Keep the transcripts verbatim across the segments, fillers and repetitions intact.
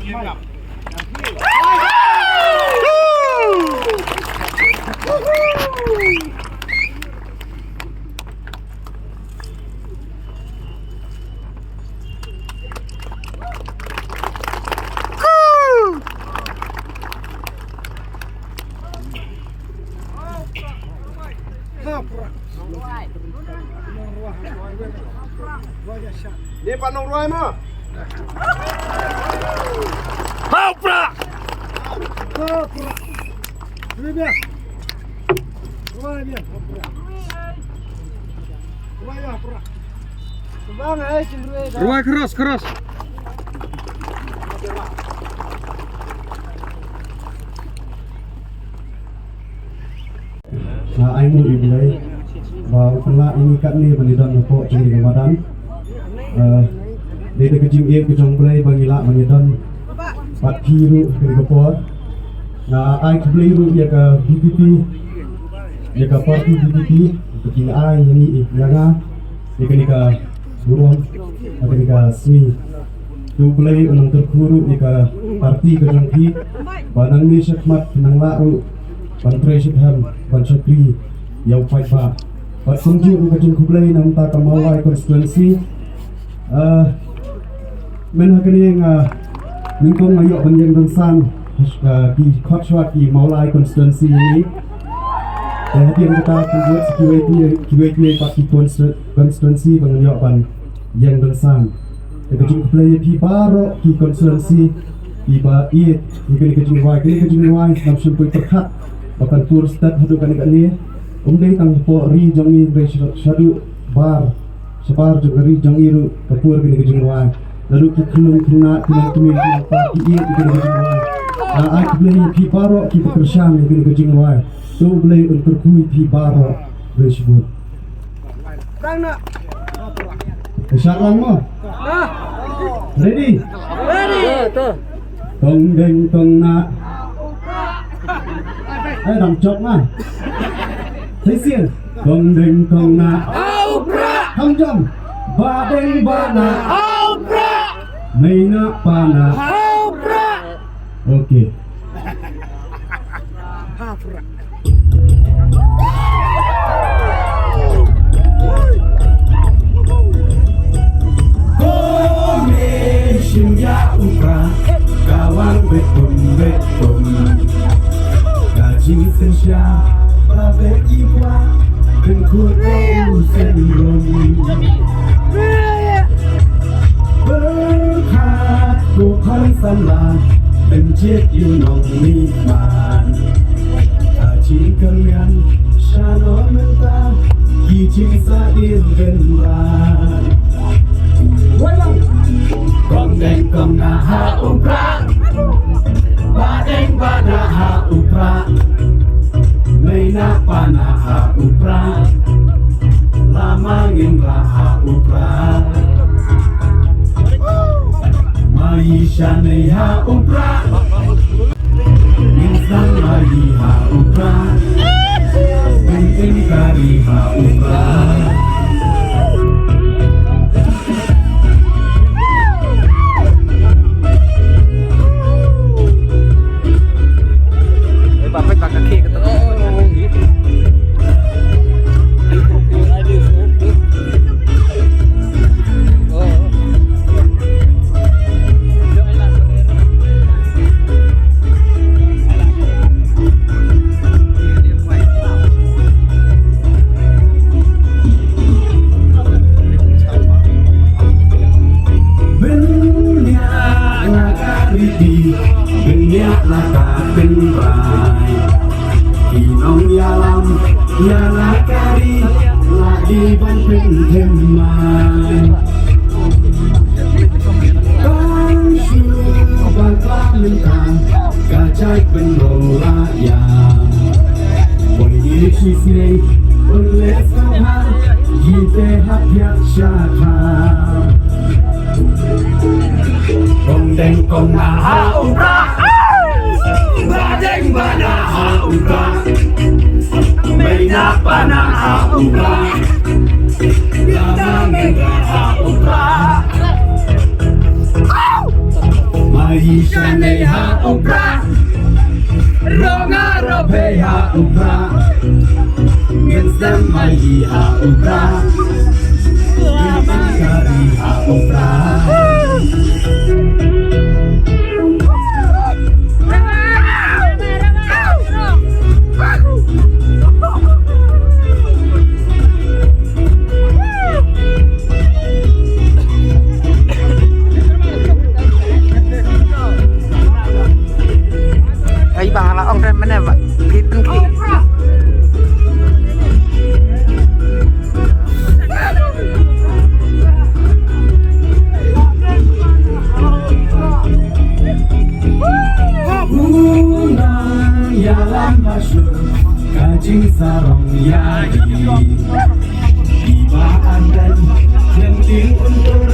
Ni pat nongrwai mo. Ha u Prah! Ha u Prah! Rwai biang. Rwai biang. Ha u Prah. Rwai biang, ha u Prah. Rwai cross, cross. Nga ai nguh ïa U Blei ba u pynlah ïa ngi katne ban ïadon hapoh jong ka madan. Eh, dei da ka jingïeit ka jong U Blei ba ngi lah ban ïadon bad phi ruh ha kane ka por. Nga ai khublei ruh ïa ka V P P, ïa ka party V P P ba ki ai ïa ngi, ïa nga, ïa kane ka burom ha kane ka sngi. To U Blei un nang kyrkhu ruh ïa ka party ka jong phi ba nangne shakhmat phin nang lah ruh ban trei shitrhem ban shakri ïa u paidbah. Bad kumjuh ruh ka jingkhublei na bynta ka Mawlai constituency. Ah, mynta ha kane nga nyngkong nga ïoh ban ïeng dang san, ah, ki khot shuwa ki Mawlai constituency ïa ngi. Te hadien kata ki ïoh kiwei kiwei, kiwei kiwei pat ki constitu-, constituency ba ngan ïoh ban ïeng dang san. Te ka jingkhublei ïa phi baroh ki constituency kiba ïeit ïa kane ka jingrwai, kane ka jingrwai ngam shym poi pyrkhat ba kan pur stet haduh kane kane. Ym dei tang hapoh ri jong ngi hynrei sha-, shaduh bar, shabar jong ka ri jong ngi ruh ka pur kane ka jingrwai. Naduh ki khyllung khynnah, ki nongkmie, ki nongpa ki ïeit ïa kane ka jingrwai. Nga ai khublei ïa phi baroh kiba kyrshan ïa kane ka jingrwai. To U Blei un kyrkhu ïa phi baroh. Khublei shibun. Ka shah lang mo? Ready? Ready. Kong deng kong nah. Eh, dang jop nga. Shisien. Kong deng kong nah. Ha u Prah. Kham jam. Ba deng ba nah. Ha u Prah. Mei nah pa nah. Ha u Prah. Okay. Ko me shim ïa u Prah, ka wan bet bum bet bum. Ka jingsynshar ba bet i kwah, pynkhut ko u syndrom. Pyrkhat ko khang samla, pynjied ïa u nongmihman. Ka jingkyrmen sha nong mynta, ki jingsahdien bynrap. Kong deng kong nah ha u Prah. Ba deng ba nah ha u Prah. Mei nah pa nah ha u Prah. Lama ngin rah ha u Prah. Mai shane ha u Prah. Ngin sdang mai ha u Prah. Ngin kari ha u Prah. Bniah la ka riti, bniah la ka tynrai. Ki nongïalam ïa la ka ri la dei ban pynthymmai. Tang shu ba ka mynta ka jait bynriew la ïa. Poi ïa ki sngi un leh sngewbha ïa te hap ïa sha ka. Kong deng kong nah ha u Prah. Ba deng ba nah ha u Prah. Mei nah pa nah ha u Prah. Ïa na mei nah ha u Prah. Mai Shane ha u Prah, rong a rope ha u Prah, ngin seng mai ha u Prah, ngin kari ha u Prah. Ai ba la ong ren mane ba. Ki pen ki. Unang yalam basur kajing sarong yagi. Iba adan yang ting untur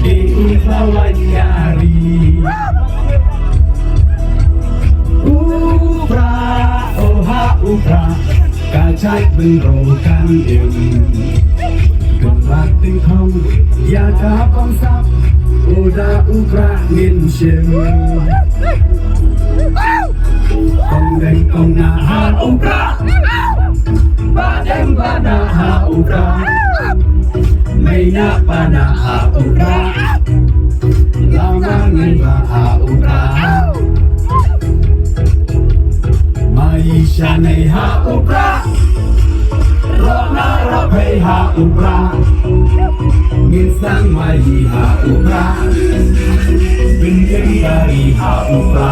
di umpawan yari. Upra, oha upra, kajak benro kan im. Gembat tingkong, ya ka kongsap, uda upra ngin shim. Kong deng kong na ha upra, ba deng ba na ha upra, mei na pa na ha upra, lama ngai ba ha upra. Mai sha nei ha upra, rona ra pei ha upra, ngin sang mai ha upra, bin bin bari ha upra.